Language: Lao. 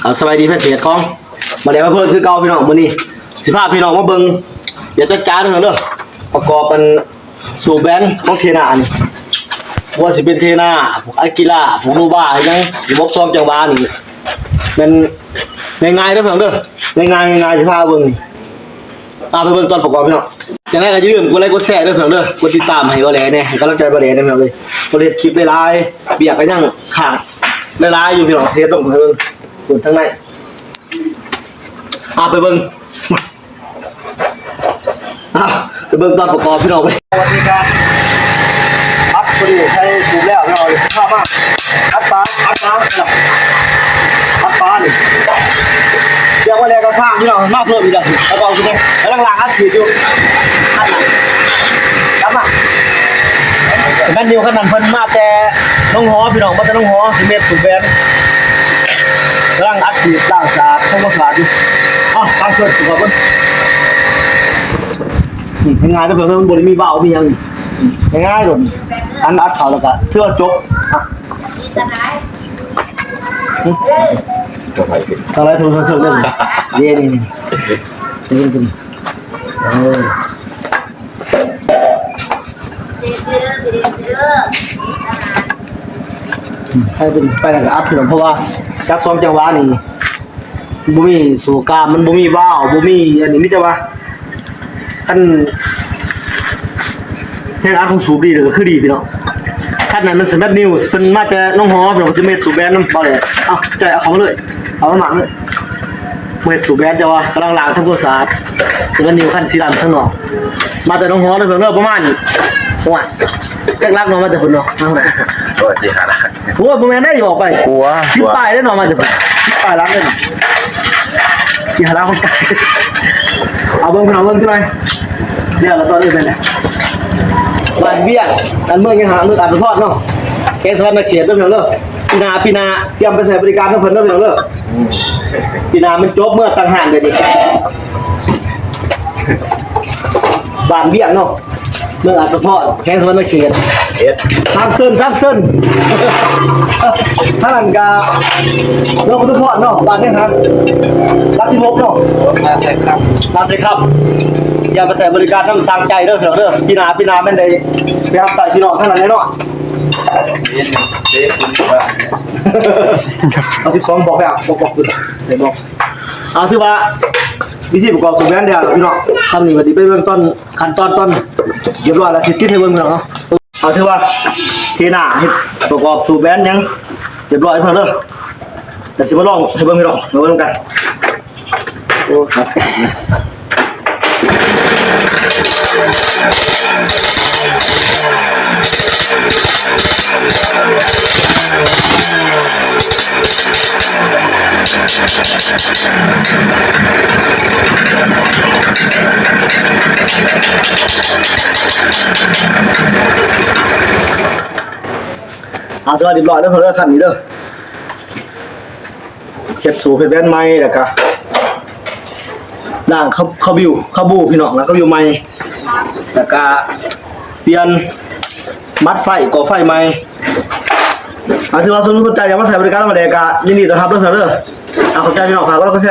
ເອົາ ສະບາຍດີແຟນເພຈຂອງມາແດງພາເພີນຄືເກົ່າພີ່ນ້ອງ. ມື້ນີ້ຊິພາພີ່ນ້ອງມາເບິ່ງວຽກຈັດຈ້ານເດີພີ່ນ້ອງເດີ ປະກອບອັນສູບແບນຂອງເທນານີ້ ບໍ່ວ່າຊິເປັນເທນາ ພວກອາກິລາ ພວກໂນບາ ອີຫຍັງ ລະບົບສອງຈັງຫວະນີ້ ແມ່ນງ່າຍໆເດີພີ່ນ້ອງເດີ ງ່າຍໆ ງ່າຍໆ ຊິພາເບິ່ງນີ້. ອາ ໄປເບິ່ງຕອນປະກອບພີ່ນ້ອງ. ຈັ່ງໃດກໍຢ່າລືມກົດໄລກົດແຊເດີພີ່ນ້ອງເດີ ກົດຕິດຕາມໃຫ້ບ່າວແຫຼແດ່ ໃຫ້ກຳລັງໃຈບ່າວແຫຼແດ່ພີ່ນ້ອງເອີຍ. ບໍ່ໄດ້ເຮັດຄລິບຫຼາຍໆ ວຽກກໍຍັງຄ້າງຫຼາຍໆຢູ່ພີ່ນ້ອງ ຊິເຮັດລົງເພິ່ນເບິ່ງທາງໃນ. ອາ ໄປເບິ່ງ ອາ ໄປເບິ່ງຕອນປະກອບພີ່ນ້ອງ. ສະຫວັດດີຄັບ ອັດພໍດີໃສ່ສູບແລ້ວພີ່ນ້ອງ ພາມາອັດປາ ອັດປາ ອັດປານີ້ ດຽວວ່າແລ້ວກໍຂ້າງພີ່ນ້ອງ ມາເພີ່ມອີກແລ້ວ ແລ້ວກໍເອົາຂຶ້ນໄປ ກຳລັງລ້າງອັດສີດຢູ່ ຄັນນັ້ນ ກັບມາ ແມ່ນຢູ່ ຄັນນັ້ນເພິ່ນມາແຕ່ໜອງຫໍພີ່ນ້ອງ ມາແຕ່ໜອງຫໍ ຊິເມັດສູບແບນ ກຳລັງອັດສີດລ້າງສະອາດ ທຳຄວາມສະອາດຢູ່. ເອົາ ຟັງເພິ່ນປະກອບເບິ່ງ. ນີ້ງ່າຍໆເດີເພິ່ນເດີ ມັນບໍ່ໄດ້ມີວາວມີຫຍັງ ງ່າຍໆໂລດ ອັນອັດເຂົ້າແລ້ວກະຖືວ່າຈົບ. ອະ ທາງໃດໂທລະສັບເດີ ເດ້ນີ້ ນີ້ ນີ້ ນີ້ ເອີ ໃສ່ເປັນໄປແລ້ວກະອັດພີ່ນ້ອງ ເພາະວ່າຈັກສອງຈັງຫວະນີ້ ບໍ່ມີໂຊການ ມັນບໍ່ມີວາວ ບໍ່ມີອັນນີ້ ມີແຕ່ວ່າ ຄັນແຮງອັດຂອງສູບດີ ກໍຄືດີພີ່ນ້ອງ. ຄັນນັ້ນມັນສະແມັດນິວ ເພິ່ນມາແຕ່ໜອງຫໍ ເພິ່ນກໍຊິເມັດສູບແບນນຳເບົາແຫຼ. ເອົາ ໃຈເອົາເຂົ້າມາເລີຍ ເອົາມາໝາກເລີຍ ເມັດສູບແບນ ແຕ່ວ່າກຳລັງລ້າງທຳຄວາມສະອາດ ສະແມັດນິວຄັນສີດຳທາງນອກ ມາແຕ່ໜອງຫໍເດີ ເພິ່ນເດີ ປະມານ ໂອ້ຍ ຈັກຫຼັກເນາະ ມາແຕ່ພຸ້ນເນາະ ເອົາ ໂອ້ຍ ສີ່ຫ້າຫຼັກ ໂອ້ຍ ບໍ່ແມ່ນໄດ໋ ອອກໄປ ກວ່າ ສິບປາຍເດ້ເນາະ ມາແຕ່ພຸ້ນ ສິບປາຍຫຼັກເດ້ ຊິຫາລາວຄົນໄກ ເອົາເບິ່ງພີ່ນ້ອງເບິ່ງຈັກໜ່ອຍ ດຽວລະຕອນອື່ນແມ່ນແຫຼະ ບ້ານວຽງ ອັນເມືອງຫຍັງຫາ ເມືອງອາດສະພອນເນາະ ແຂວງສະຫວັນນະເຂດເດີພີ່ນ້ອງເດີ. ປີໜ້າ ປີໜ້າຕຽມໄປໃຊ້ບໍລິການນຳເພິ່ນເດີພີ່ນ້ອງເດີ. ອືມ ປີໜ້າມັນຈົບເມືອງຕ່າງຫາກເດນີ້ ບ້ານວຽງເນາະ ເມືອງອາດສະພອນ ແຂວງສະຫວັນນະເຂດ ເຮັດ ທາງເຊີນ ທາງເຊີນ ທາງນັ້ນກະ ເມືອງອຸທຸມພອນເນາະ ບ້ານຫຍັງຫາ ຫຼັກສິບຫົກເນາະ ນາໄຊຄຳ ນາໄຊຄຳ ຢ່າໄປໃຊ້ບໍລິການນຳຊ່າງໃຈເດີພີ່ນ້ອງເດີ. ປີໜ້າ ປີໜ້າແມ່ນໄດ້ໄປຮັບໃຊ້ພີ່ນ້ອງທາງນັ້ນແນ່ນອນ. ເຮັດເດ້ ເຮັດ ເຮັດ ເອົາສິບສອງບອກແລ້ວ ບອກ ບອກ ໃສ່ບອກ. ເອົາ ຖືວ່າວິທີປະກອບສູບແບນແລ້ວພີ່ນ້ອງ ສ່ຳນີ້ ບັດນີ້ໄປເບິ່ງຕອນ ຂັ້ນຕອນຕອນຮຽບຮ້ອຍແລ້ວ ຊິຕິດໃຫ້ເບິ່ງພີ່ນ້ອງເນາະ. ເອົາ ຖືວ່າເທໜ້າເຮັດປະກອບສູບແບນຫຍັງຮຽບຮ້ອຍພີ່ນ້ອງເດີ ແລ້ວຊິມາລອງໃຫ້ເບິ່ງພີ່ນ້ອງ ມາເບິ່ງນຳກັນ. ໂອ້ ເອົາ ຖືວ່າຮຽບຮ້ອຍແລ້ວເດີ ຂັ້ນນີ້ເດີ. ເຮັດສູບເຮັດແບນໃໝ່ ແລ້ວກະລ້າງຄາ ຄາບິວ ຄາບູພີ່ນ້ອງ ລ້າງຄາບິວໃໝ່ ແລ້ວກະປ່ຽນບັດໄຟ ກໍໄຟໃໝ່. ອາ ຖືວ່າສົນໃຈຢາກມາໃຊ້ບໍລິການນຳມາແດກະຍິນດີຕ້ອນຮັບເດີພີ່ນ້ອງເດີ. ອາ ຂອບໃຈພີ່ນ້ອງ ຝາກກົດໄລກ໌ກົດແຊ.